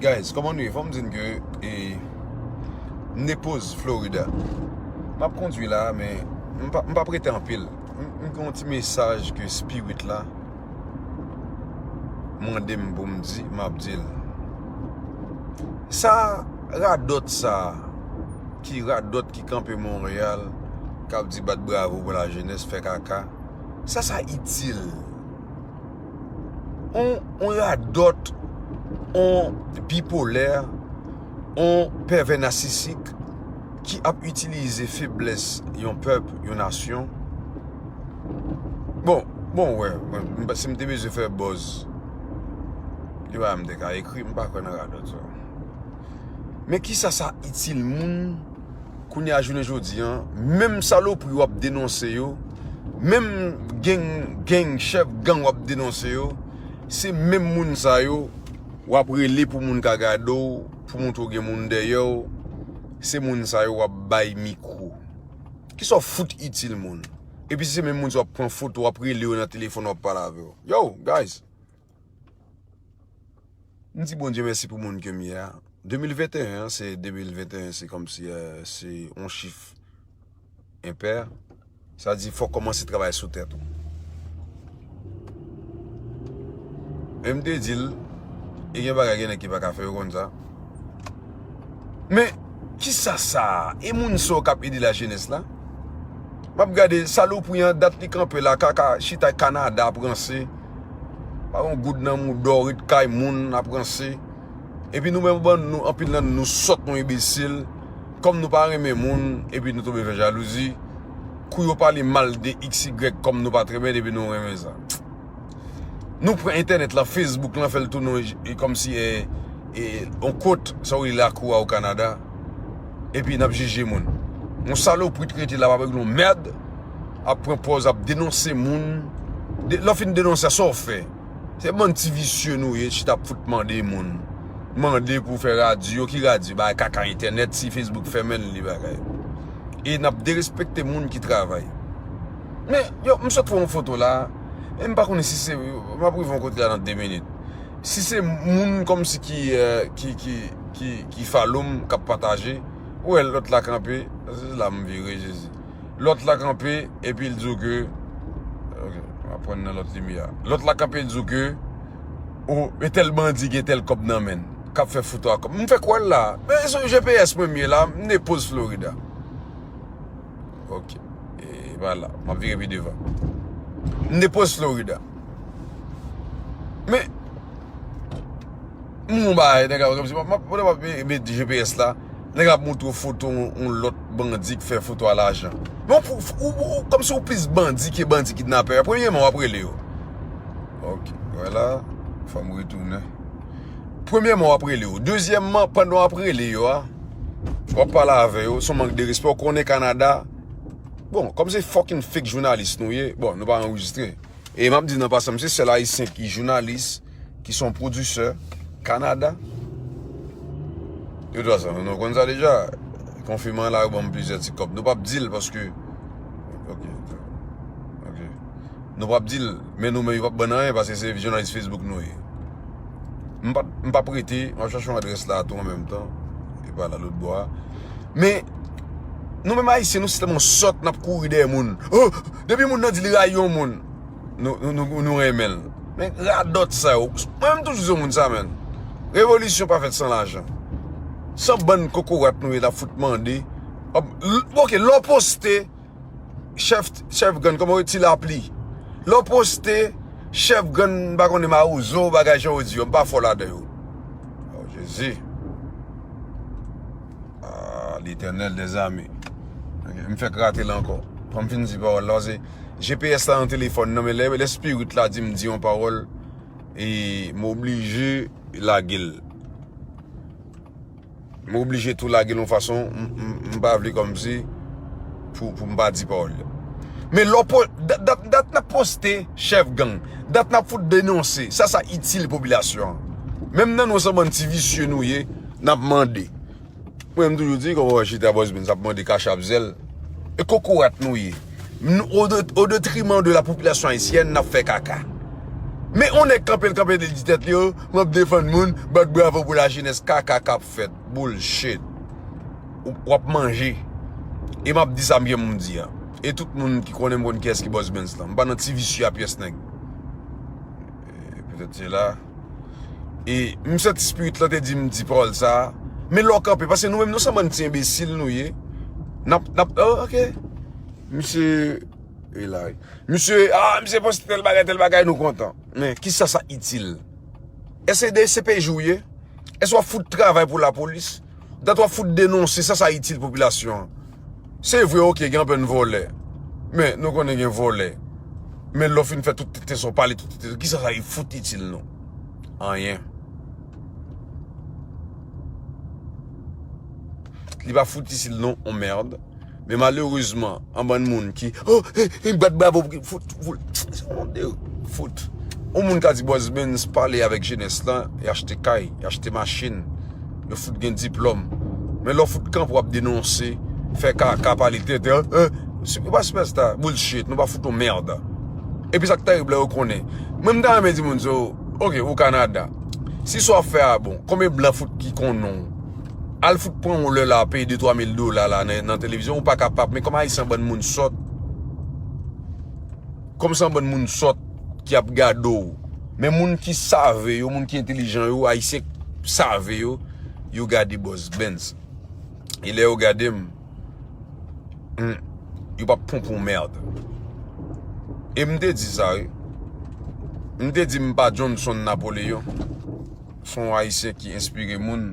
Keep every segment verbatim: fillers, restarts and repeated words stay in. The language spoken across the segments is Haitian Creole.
Guys, kòman nou ye? Fò m di n ke e, m depoz Florida. M ap kondwi la, men m p ap, m p ap rete anpil. M, m gen yon ti mesaj ke spirit la mande m pou m di, m ap di l. Sa radòt sa, ki radòt ki kanpe Monreyal, k ap di bat bravo pou lajenès, fè kaka, sa, sa itil. On, on radòt, on bipolè, on pèvè nasisik ki ap itilize feblès yon pèp, yon nasyon. Bon, bon, wè, mwen, mwen, si m te bezwen fè buzz, gen bagay m te ka ekri, m pa kwè nan radòt sa. Men kisa sa itil moun, kounye a jounen jodi an, menm salopri w ap denonse yo, menm gang, gang, chèf gang w ap denonse yo, se menm moun sa yo w ap rele pou moun ka gade w, pou montre w gen moun dèyè w, se moun sa yo w ap bay mikwo. Kisa w fout itil moun? Epi si se menm moun sa w ap pran foto, w ap rele yo nan telefòn, w ap pale avè yo. Yo, guys! M di Bondye mèsi pou moun ke m ye a. De mil venteyen an, se de mil venteyen, se kòmsi, eh, se yon chif enpè. Sa di fòk kòmanse travay sou tèt ou. E m te di l, e gen bagay gen nèg ki pa ka fè, yo konn sa. Men, kisa sa? E moun sa yo k ap ede lajenès la? M ap gade salopri an, dat li kanpe la, kaka, chita Kanada ap ranse. Pa gen goud nan mouda w, ret kay moun ap ranse. Epi nou menm bann nou, anpil nan nou sòt, nou enbesil. Kòm nou pa renmen moun, epi nou tonbe fè jalouzi. Kou yo pale mal de X Y, kòm nou pa t renmen, epi nou renmen sa. Nou pran entènèt la, Facebook lan, fè l tounen e, e kòmsi e, e, on kot, sa w rele lakou a o Kanada. Epi n ap jije moun. Yon salopri t rete la, p ap regle yon mèd, ap pran pòz, ap denonse moun. De, lè w fin denonse, sa w fè? Se bann ti visye nou ye, chita ap fout mande moun. Mande pou fè radyo, ki radyo? Bagay kaka entènèt, si Facebook fèmen l, li bagay. E n ap derespekte moun ki travay. Men, yo, m sot fè yon foto la, e m pa konnen si se, m ap rive yon kote la nan de minit. Si se moun kòmsi ki, eh, ki, ki, ki, ki follow m, k ap pataje, ou wè lòt la kanpe, se la m vire, Jezi. Lòt la kanpe, epi l di w ke, ok, m ap pran nan lòt limyè a. Lòt la kanpe, l di w ke, o, e tèl bandi gen tèl kòb nan men l, k ap fè foto a kòb. M fè kwè l la. Men sou G P S mwen m ye la, m depoz Florida. Ok. E pa la, m ap vire pi devan. M depoz Florida. Men, m wè yon bagay, nèg la, kòmsi, m ap, m ap, m ap met G P S la, nèg la ap montre w foto yon, yon lòt bandi k fè foto a lajan. Men w, w, w, w, kòmsi w plis bandi ke bandi kidnapè. Premyèman, w ap rele yo. Ok, wè la, fò m retounen. Premyèman, w ap rele yo. Dezyèmman, pandan w ap rele yo a, w ap pale avè yo, se yon mank de respè. W konnen Kanada, bon, kòm se fucking fake jounalis nou ye, bon, nou pa anrejistre. E m ap di nan pasan, m se sèl ayisyen ki jounalis, ki se yon pwodisè Kanada. Yo di sa, nou konn sa deja. Konfiman la, yo ban m plizyè ti kòb. Nou p ap di l paske, ok, ok. Nou p ap di l, men nou menm, yo p ap ban n anyen paske se jounalis Facebook nou ye. M p ap, m p ap rete, m ap chache yon adrès la tou an menm tan. E pa la lòt bò a. Men, nou menm ayisyen, nou se tèlman sòt, n ap kouri dèyè moun. Oh, depi moun nan di li rayi yon moun, nou, nou, nou, nou renmen l. Men radòt sa yo. Mwen menm toujou di yon moun sa, menn. Revolisyon pa fèt san lajan. Se bann kokorat nou ye, n ap fout mande. Ap, l-, ok, lè w poste, chèf, chèf gang, kòman yo ti lapli. Lè w poste, chèf gang, m pa konnen mawozo, bagay jan yo di yo, m pa fò ladan yo. Oh, Jezi. Ah, Letènèl dèzame. Ok, m fèk rate l ankò. Fò m fin di pawòl la, se G P S la nan telefòn nan, men lè, lè spirit la di m di yon pawòl, e m oblije lage l. M oblije tou lage l yon fason, m, m, m pa vle kòmsi pou, pou m pa di pawòl yo. Men lè w po-, dat, dat, dat n ap poste chèf gang, dat n ap fout denonse, sa, sa itil popilasyon an. Menm nan nou se bann ti visye nou ye, n ap mande. Mwen, m toujou di, kòman w wè chita bòs bin, sa ap mande kachap zèl. E kokorat nou ye. Nou, o de-, o detriman de la popilasyon ayisyèn, n ap fè kaka. Men yon nèg kanpe, l kanpe, li di tèt li, "Oh, m ap defann moun, bat bravo pou lajenès." Kaka k ap fèt. Bullshit. W ap manje. E m ap di sa m gen pou m di a. E tout moun ki konnen m konn kiyès ki Bòs Bens lan. M pa nan ti visye a pyès nèg. E, petèt se la. E m santi spirit lan te di m di pawòl sa a. Men lè w kanpe, paske nou menm nou se bann ti enbesil nou ye. N ap, n ap, oh, ok. Misye, e la, wi. Misye, ah, misye poste tèl bagay, tèl bagay, nou kontan. Men, kisa sa itil? Èske de C P J w ye? Èske w ap fout travay pou lapolis? Dat w ap fout denonse, sa sa itil popilasyon an? Se vre, ok, gen anpèn vòlè. Men, nou konnen gen vòlè. Men lè w fin fè tout tenten sa w pale, tout tenten, kisa sa fout itil nou? Anyen. Li pa fout itil nou, on mèd. Men malerezman, an bann moun ki, oh, eh, eh, bat bravo, fout, fout, se yon de, fout. Yon moun ka di Bòs Bens pale avèk jenès lan, y achte kay, y achte machin, yo fout gen diplòm. Men lè w fout kanpe w ap denonse, fè kaka, pale tenten, eh, se pa sipèsta, bullshit, nou pa fout yon mèd. Epi sa k terib la, yo konnen. Mwen, m ta renmen di moun sa, ok, ou Kanada. Si sa w ap fè a bon, konbyen blan fout ki konnen w? Al fout pran yon lè la, peye de twa mil dola la nan, nan televizyon, ou pa kapab. Men kòm Ayisyen, bann moun sòt, kòm se yon bann moun sòt ki ap gade w. Men moun ki save yo, moun ki entelijan yo, Ayisyen save yo, yo gade Bòs Bens. E lè yo gade m, hmm, yo p ap ponpe yon mèd. E m te di sa, wi. M te di m pa Johnson Napoléon. Se yon Ayisyen ki enspire moun.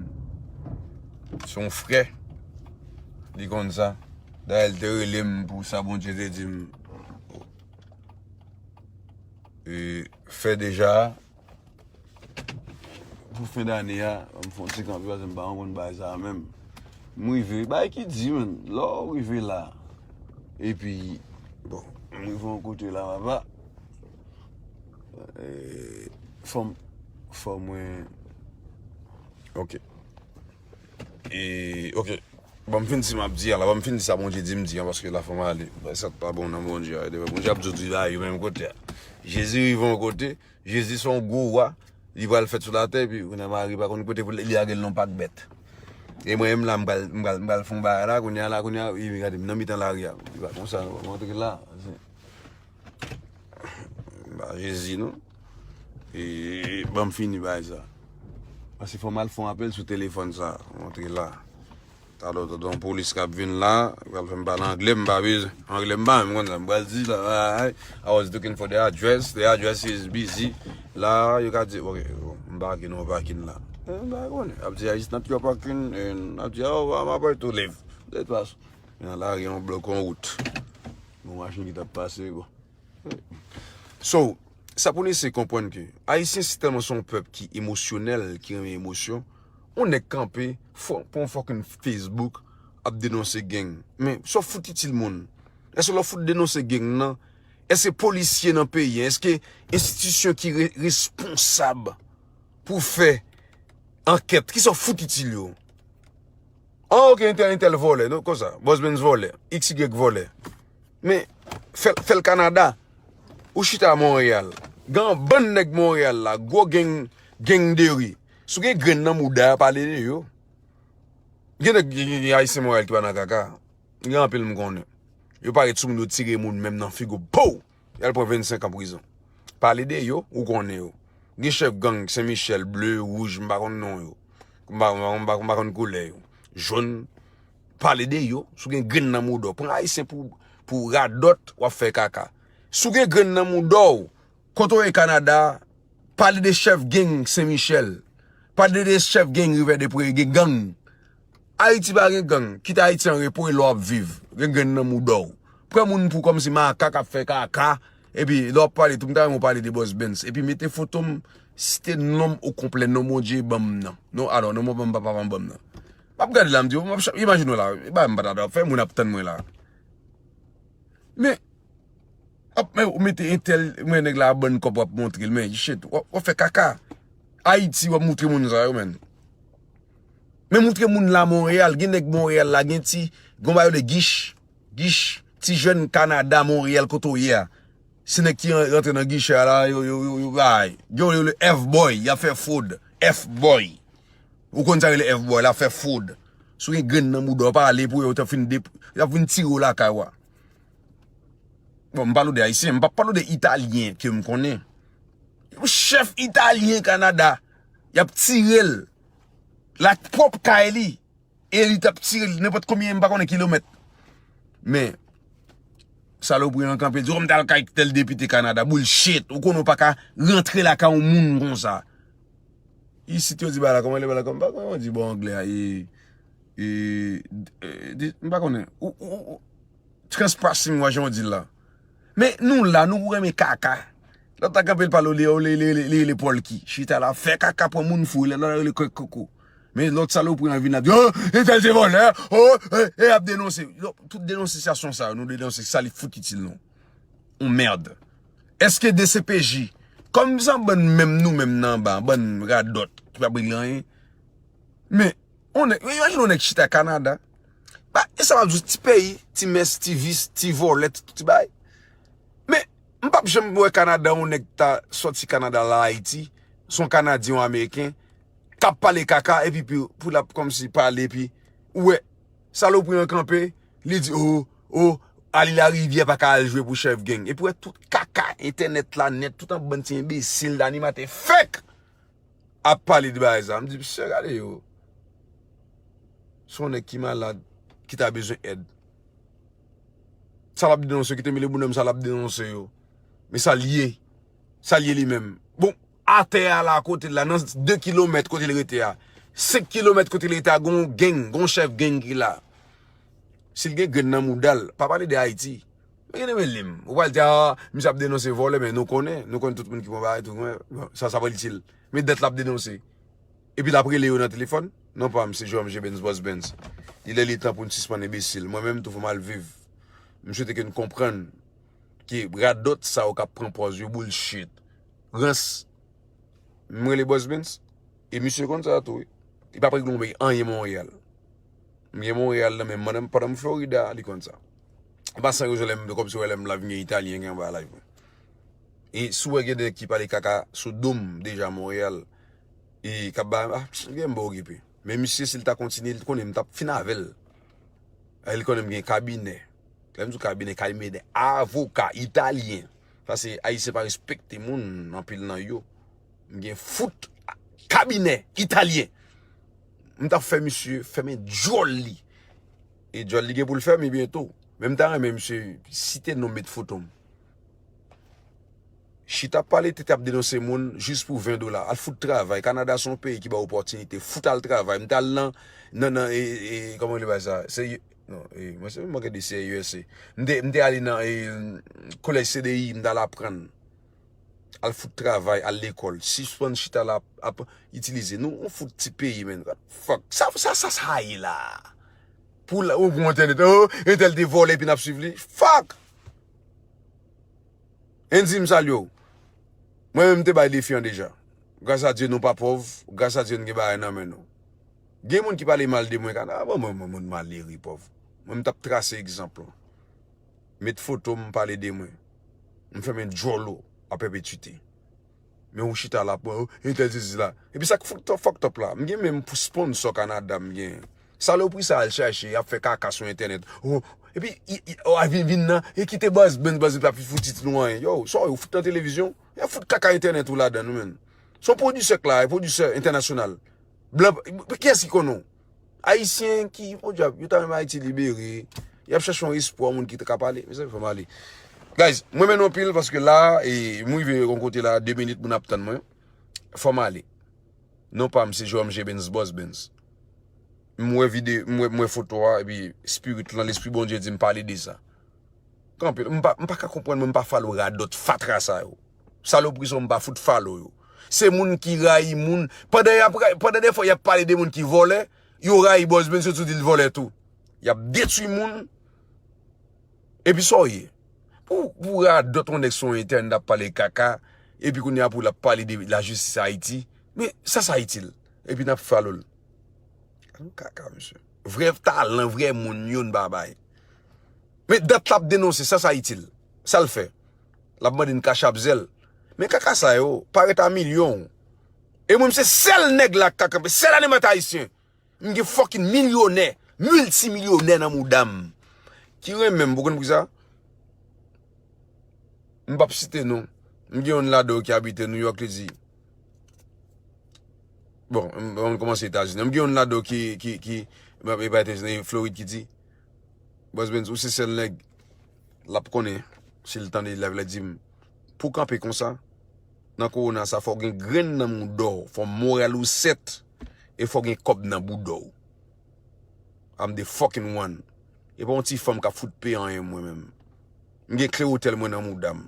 Se yon frè. Li konn sa. Dayè, l te rele m pou sa Bondye te di m, e, fè deja. Pou fen dane a, m fè yon ti kanpe, paske m pa konn bagay sa a menm. M rive, bagay ki di, menn, lè w rive la, epi, bon, m rive yon kote la, papa, e, fò m, fò mwen, ok. E, ok. Ban m fin di sa m ap di a la, ban m fin di sa Bondye di m di an, paske la fò m ale. Sa k pa bon nan Bondye a, e demen Bondye ap di w di la, yo menm kote a. Jezi rive yon kote, Jezi se yon gwo wa, li pral fèt sou latè, epi kounye a Mari pa konn kote pou li lage l nan pak bèt. E mwen menm la, m pral, m pral, m pral fè yon bagay la, kounye a la, kounye a, e gade m nan mitan lari a. Li pa konsa, non, pa antre la. Ba Jezi non. E ban m fini bay sa. Paske fò m al fè yon apèl sou telefòn sa. Montre la. Talè w tande yon polis k ap vin la, pral fè m pale anglè, m pa bezwen. Anglè m pa menm konn sa. M pral di la, I, I was looking for the address. The address is busy. La, yo ka di, ok, bon, m pake nan yon pakin la. E, m pa konnen. Ap di, it's not your parking. E, ap di, oh, I'm about to leave. De tout fason. Nan lari, yon blòk, yon wout. Yon machin ki t ap pase, bon. So, sa pou n eseye konprann ke Ayisyen se tèlman se yon pèp ki emosyonèl, ki renmen emosyon. Yon nèg kanpe, fò, pran yon fucking Facebook, ap denonse gang. Men, sa w fout itil moun? Èske lè w fout denonse gang nan, èske polisye nan peyi an, èske enstitisyon ki re-, responsab pou fè ankèt, kisa w fout itil yo? Ah, ok, entèl, entèl vòlè, non, konsa, Bòs Bens vòlè, X Y vòlè. Men, fè l, fè l Kanada. Ou chita Monreyal. Gen yon bann nèg Monreyal la, gwo gang, gang de ri. Si w gen grenn nan mouda, pale de yo. Gen nèg, gen, gen, gen Ayisyen Monreyal ki pa nan kaka. Gen anpil m konnen. Yo parèt sou moun, yo tire moun menm nan figo. Pow! Y al pran vennsenk an prizon. Pale de yo, ou konnen yo. Gen chèf gang Sen Michèl, ble, wouj, m pa konn non yo. M pa, m pa, m pa, m pa konn koulè yo. Jòn. Pale de yo, si w gen grenn nan mouda w. Pran Ayisyen pou, pou radòt, w ap fè kaka. Si w gen grenn nan mouda w, kote w ye Kanada, pale de chèf gang Sen Michèl. Pale de chèf gang Rivè de Pré, gen gang. Ayiti pa gen gang. Kite Ayiti an repo e lè w ap viv. Gen grenn nan mouda w. Pran moun pou kòmsi makak ap fè kaka. Epi lè w ap pale tou, m ta renmen w pale de Bòs Bens. Epi mete foto m, site non m okonplè, non Bondye ban m nan. Non, alò, non manman m, papa m ban m nan. M ap gade la, m di, w ap imajine w la, e bagay m pa ta dwe ap fè, moun ap tann mwen la. Men, ap, men, ou mete entèl, men nèg la ap bann kòb w ap montre l, men, shit, w ap, w ap fè kaka. Ayiti, w ap moutre moun sa yo, menn. Men moutre moun la Monreyal, gen nèg Monreyal la, gen ti, gen yon bagay yo rele Gich, Gich, ti jèn Kanada, Monreyal, kote w ye a. Se nèg ki an- rantre nan gichè a la, yo, yo, yo, yo bay. Gen yon yo le F-boy, y ap fè fwod. F-boy. Ou konn sa rele F-boy, l ap fè fwod. Si w gen grenn nan bouda w, pale pou yo, yo t ap fin, dep- y ap vin tire w lakay ou a. Bon, m pale w de Ayisyen, m p ap pale w de Italyen ke m konnen. Yon chèf Italyen Kanada, y ap tire l. L ak pwòp kay li. E li t ap tire l nenpòt konbyen, m pa konnen kilomèt. Men, salopri an kanpe, di, "Oh, m t al kay tèl depite Kanada." Bullshit. Ou konnen w pa ka rantre lakay yon moun konsa. Isit yo di bagay la, kòman le bagay la, kòman, pa kòman di bon anglè a, e, e, e, di- m pa konnen. Ou, ou, ou, trespassing, wa jan w di l la. Men nou la, nou renmen kaka. Lòt la kanpe l pale, li, li, li, li, li, li Polky. Chita la, fè kaka, pran moun fou, lè la, li kwèk koko. Men lòt salopri an vin la, di, "Oh, entèl se vòlè, oh, e, e, ap denonse." Yo, tout denonsasyon sa, nou denonse, sa li fout itil nou. On merde. Èske D C P J, kòm sa bann menm nou menm nan anba, bann radòt, ki pa bril anyen, men, on nèg, imajine on nèg chita Kanada. Ba, e sa m ap di w, ti peyi, ti mès, ti vis, ti vòlè, ti, ti bay. Men, m p ap janm wè Kanada, on nèg ta sòti Kanada la Ayiti, se on Kanadyen, on Ameriken, k ap pale kaka, epi pou, pou l ap kòmsi pale, epi, ou wè, salopri an kanpe, li di, "Oh, oh, Ali Larivyè pa ka al jwe pou chèf gang." Epi, ou wè, tout kaka entènèt la nèt, tout an bann ti enbesil, animatè fake ap pale de bagay sa. M di, "Mesye, gade yo." Se yon nèg ki malad, ki ta bezwen èd. Sa l ap denonse, kite m li bonòm, sa l ap denonse yo. Men sa l ye. Sa l ye li menm. Bon, atè a la, kote l la, nan de kilomèt kote l rete a, senk kilomèt kote l rete a, gon gang, gon chèf gang ki la. Si l gen grenn nan mouda l, pa pale de Ayiti. Men gen de men lim. Ou pral di, "Ah, misye ap denonse vòlè," men nou konnen, nou konnen tout moun ki pran bagay tou, men, bon, sa, sa pa itil. Men dat l ap denonse. Epi l ap rele yo nan telefòn. Non pa m, se Jerome J Benz, Boss Benz. Li lè li tan pou n sispann enbesil. Mwen menm tou fò m al viv. M swete ke n konprann ke radòt sa yo k ap pran pòz yo bullshit. Rans. M rele Boss Benz. E misye konn sa tou, wi. Li p ap regle yon bagay anyen Monreyal. M gen Monreyal nan men m, pandan, pandan m Florida, li konn sa. E pa san rezon lè m, kòmsi wè lè m la vin gen Italyen gen anba live mwen. E si w wè gen nèg ki pale kaka sou do m deja Monreyal, e k ap ba, ah, gen m ba okipe. Men misye, si l ta kontinye, li konnen m t ap fin avè l. E li konnen m gen kabinè. Lè m di w kabinè, kabinè avoka italyen. Sa se Ayisyen pa respekte moun, anpil nan yo. M gen fout kabinè italyen. M t ap fè misye fèmen djòl li. E djòl li gen pou l fèmen byento. Men m ta renmen misye site non m, met foto m. Chita ap pale tete, ap denonse moun jis pou ven dola. Al fout travay. Kanada se yon peyi ki ba w opòtinite. Fout al travay. M t al nan, nan, nan, e, e, kòman rele bagay sa? Se, non, e, mwen se, mwen gade se U S A. M te, m te ale nan, e, kolèj C D I, m t al aprann. Al fout travay, al lekòl. Sispann chita la ap, ap itilize nou. On fout ti peyi, men. What the fuck? Sa, sa, sa, sa ye la? Pou la, ou pran entènèt. Oh, entèl te vòlè, epi n ap swiv li. Fuck! Andy, m salye w. Mwen menm, m te bay defi an deja. Gras a Dye, nou pa pòv. Gras a Dye, n gen bagay nan men nou. Gen moun ki pale mal de mwen, kana, ah, bon, mwen, mwen, moun malere, pòv. Mwen, m t ap trase egzanp lan. Met foto m, pale de mwen. M fèmen djòl ou a pèpetite. Men ou chita la, pran, oh, entèl sezi la. Epi sa k fucked up, fucked up la. M gen menm pou sponsor Kanada, m gen. Salopri sa al chache, y ap fè kaka sou entènèt. Oh, epi, i, i, oh, a vin, vin nan, e kite Boss Benz, Boss Benz pa pi fouti ti nou anyen. Yo, sa yo fout nan televizyon? Y ap fout kaka entènèt ou ladan nou, menn. Se yon pwodisè k la, pwodisè entènasyonal. Blan, kiyès ki konnen w? Ayisyen ki, podyab, yo ta renmen Ayiti libere. Y ap chache yon espwa, moun ki ta ka pale. Mezanmi, fò m ale. Guys, mwen renmen nou anpil paske la, e, m rive yon kote la, de minit, moun ap tann mwen. Fò m ale. Non pa m, se Jerome J Benz, Boss Benz. M wè vide, m wè, m wè foto a, epi spirit lan, lespri Bondye di m pale de sa. Kanpe, m pa, m pa ka konprann, mwen, m pa follow radòt fatra sa yo. Salopri sa yo, m pa fout follow yo. Se moun ki rayi moun. Pandan y ap ra-, pandan defwa y ap pale de moun ki vòlè, yo rayi Boss Benz, yo tou di l vòlè tou. Y ap detwi moun. Epi sa w ye? Pou, pou radòt yon nèg sou entènèt ap pale kaka, epi kounye a pou l ap pale de lajistis Ayiti. Men sa, sa itil? Epi n ap follow l. Gad yon kaka, mesye. Vrè talan, vrè moun, youn pa bay. Men dat l ap denonse, sa, sa itil? Sa l fè? L ap mande n kachap zèl. Men kaka sa yo, parèt a milyon. E mwen, m se sèl nèg la k ka kanpe, sèl animatè ayisyen. M gen fucking milyonè, miltimilyonè nan mouda m. Ki renmen m, ou konn poukisa? M p ap site non. M gen youn ladan yo ki abite New York, li di, bon, m, m kòmanse Etazini. M gen youn ladan yo ki, ki, ki, e pa Etazini, Florid, ki di, Bòs Benz, ou se sèl nèg, l ap konnen, si l tande live la, di m, pou w kanpe konsa, nan kowona sa, fò w gen grenn nan mouda w, fò moral ou sèt, e fò w gen kòb nan bouda w. I'm the fucking one. E pa yon ti fanm k ap fout peye anyen mwen menm. M gen kle otèl mwen nan mouda m.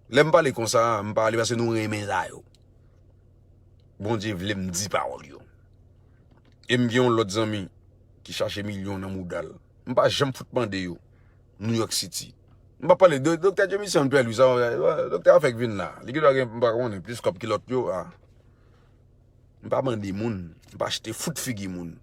Lè m pale konsa, m pale paske nou renmen sa yo. Bondye vle m di pawòl yo. E m gen yon lòt zanmi ki chache milyon nan mouda l. M pa janm fout mande yo. New York City. M pa pale de Doktè Jameson Pierre Louis, sa, Doktè a fèk vin la. Li gendwa gen, m pa konnen, plis kòb ki lòt yo. A. M pa mande moun. M pa achte fout figi moun.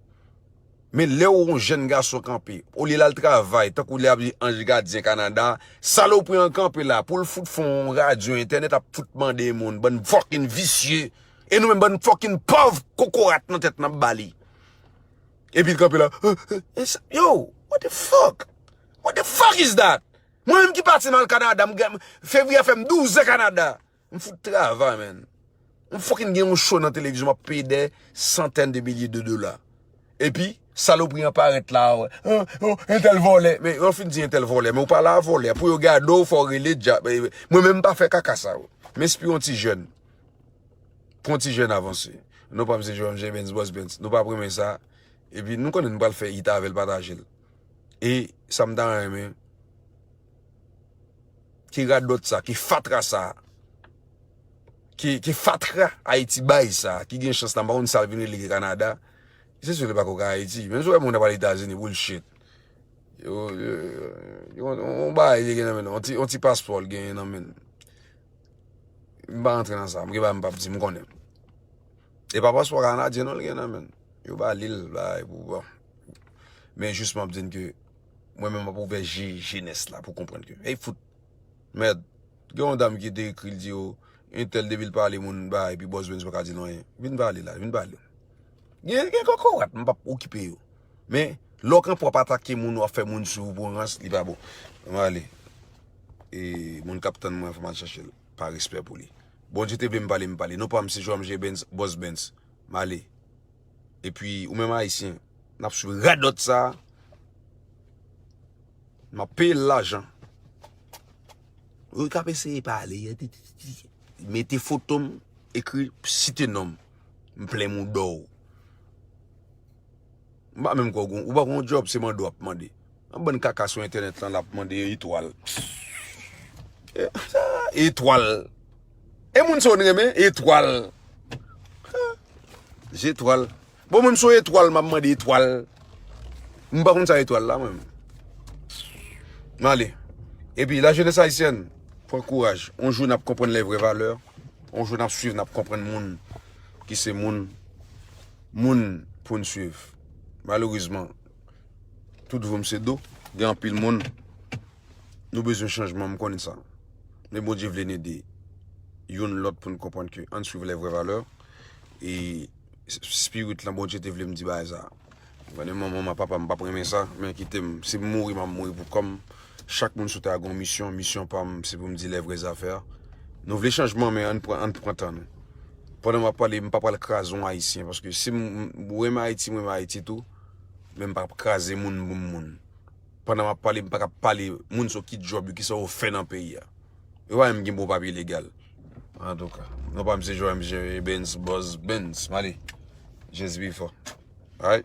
Men lè w yon jèn gason kanpe, olye l al travay, tankou lè ap di Ange Gardien Kanada, salopri an kanpe la, pou l fout fè yon radyo, entènèt ap fout mande moun, bann fucking visye. E nou menm bann fucking pòv kokorat nan tèt n ap ba li. Epi l kanpe la, yo, what the fuck? What the fuck is that? Mwen menm ki pati m al Kanada, m gen, fevriye a fè m douz an Kanada. M fout travay, man. M fucking gen yon show nan televizyon, m ap peye dè santèn de milye de dola. Epi, salopri an parèt la, wè. Oh, oh, entèl vòlè. Men, yo fin di entèl vòlè, men ou pa la vòlè. Pou yo gade w, fò w rele dja-, eh, mwen menm m pa fè kaka sa yo. M enspire yon ti jèn. Pou yon ti jèn avanse. Non pa m se Jerome J. Benz, Boss Benz. Nou pa renmen sa. Epi, nou konnen nou pral fè it avè l, pataje l. E sa m ta renmen, ki radòt sa, ki fatra sa, ki, ki fatra Ayiti bay sa, ki gen chans la, m pa konn sa l vin rele Kanada. Se sou li pa ko ka Ayiti. Menm si w wè moun ap al Etazini, bullshit. Yo, yo, yo, yo, yon bagay li gen nan men l, yon ti, yon ti paspò l genyen nan men l. M pa rantre nan sa, m gen bagay m p ap di, m konnen. E pa paspò kanadyen non l gen nan men l. Yo ba li l, bagay pou, bon. Men jis m ap di n ke mwen menm m ap ouvè je jenès la pou konprann ke, hey, fout, mèd, gen yon dam ki te ekri l di yo, entèl depi l pale moun ba, epi Boss Benz pa ka di l anyen. Vin pale la, vin pale. Gen, gen kokorat, m p ap okipe yo. Men, lè w kanpe w ap atake moun, w ap fè moun swiv ou pou rans, li pa bon. M ale. E moun k ap tann mwen, fò m al chache l. Pa respè pou li. Bondye te vle m pale, m pale. Non pa m se Joam J. Benz, Boss Benz. M ale. Epi, ou menm Ayisyen, n ap swiv radòt sa a. M ap peye l lajan. Ou k ap eseye pale, mete foto m, ekri, site non m. M plen mouda w. M pa menm kwè w gon, ou pa gon djòb, se mande w ap mande. Yon bann kaka sou entènèt lan, l ap mande etwal. E, etwal. E moun sa w renmen? Etwal. Zetwal. Bon, mwen m se yon etwal, m ap mande etwal. M pa konn sa etwal la, mwen. M ale. Epi, la jeunesse haïtienne, pran kouraj. On jou n ap konprann lè vrè valè. On jou n ap swiv, n ap konprann moun ki se moun. Moun pou n swiv. Malerezman, tout voum se do. Gen anpil moun. Nou bezwen chanjman, m konnen sa. Men Bondye vle n ede youn lòt pou n konprann ke ann swiv lè vrè valè. E s-, spirit lan, Bondye te vle m di bagay sa. Mwen, manman m, papa m, p ap renmen sa, men kite m. Si m mouri, m ap mouri pou kò m. Chak moun sou tè a gon misyon. Misyon pa m, se pou m di lè vrè zafè. Nou vle chanjman, men ann pran, ann pran tan nou. Pandan m ap pale, m pa pral kraze yon Ayisyen, paske si m, m, ou renmen Ayiti, m renmen Ayiti tou, men m p ap kraze moun pou m moun. Pandan m ap pale, m pa ka pale moun sou ki djòb yo, kisa yo fè nan peyi a. Yo pa menm gen bon papye legal. Antouka, non pa m se Joam J. Benz, Boss Benz. M ale. Just before. Alright?